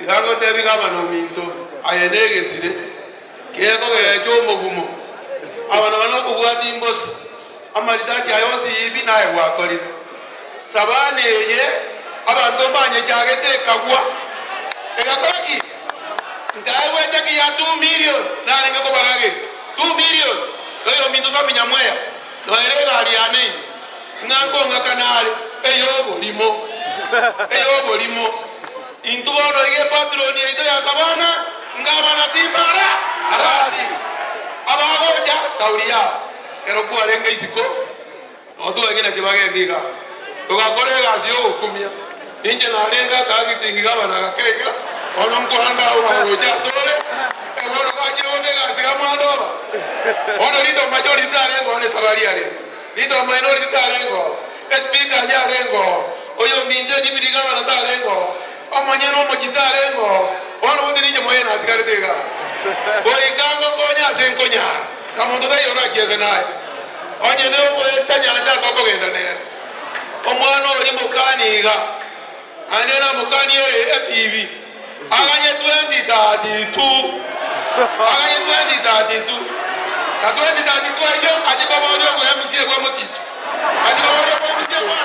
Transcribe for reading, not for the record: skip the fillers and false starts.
Tiga ngotebi gavana ominto, aye negesire, kekogecha omogumo, abana bane okobwatia imbosa, amaritati aya onsi ibi naye gwakorire. Sabana eye abanto mbanyechagete ekagwa, egakora ki? Nkaegwa echaki ya two million narenge kobarageria, two million, noyominto Sammy Nyamweya, noere egari yane ime. Ng'a nkong'akana are ey'oborimo, ey'oborimo. Intwe bono iga epatroni yaito ya Sabana, ngabana simba ara arati, abagocha sauri yao. Ekero kwarenge isiko, nabo twagenda kebagenda igaa, togakora egasi y'ogokumia. Inche narenge akagitingi gabana gake iga, bono nkwanda abwo bagocha asore, eh, bono gachire gocha egasi gamwandoba. Bono ritomba chori ritarenge oo nesabari yarenge. Ritomba ori ritarenge oo, espeaker yarenge oo, oyominto ejubili gavana tarenge oo, omonyene omochie tarenge oo, bono gose ninche moyene natigarete igaa. Goika ngokonye ase nkonyara, na monto taiyo orachiese naye. Onye nogoeta nyancha tokogenda nere. Omwana oria mokani iga, naende namokanie ere etibi, aganye 2032, aganye 2032, na 2032 ayio achie koboria oboemisia bwa moticho, achie koboria oboemisia bwa.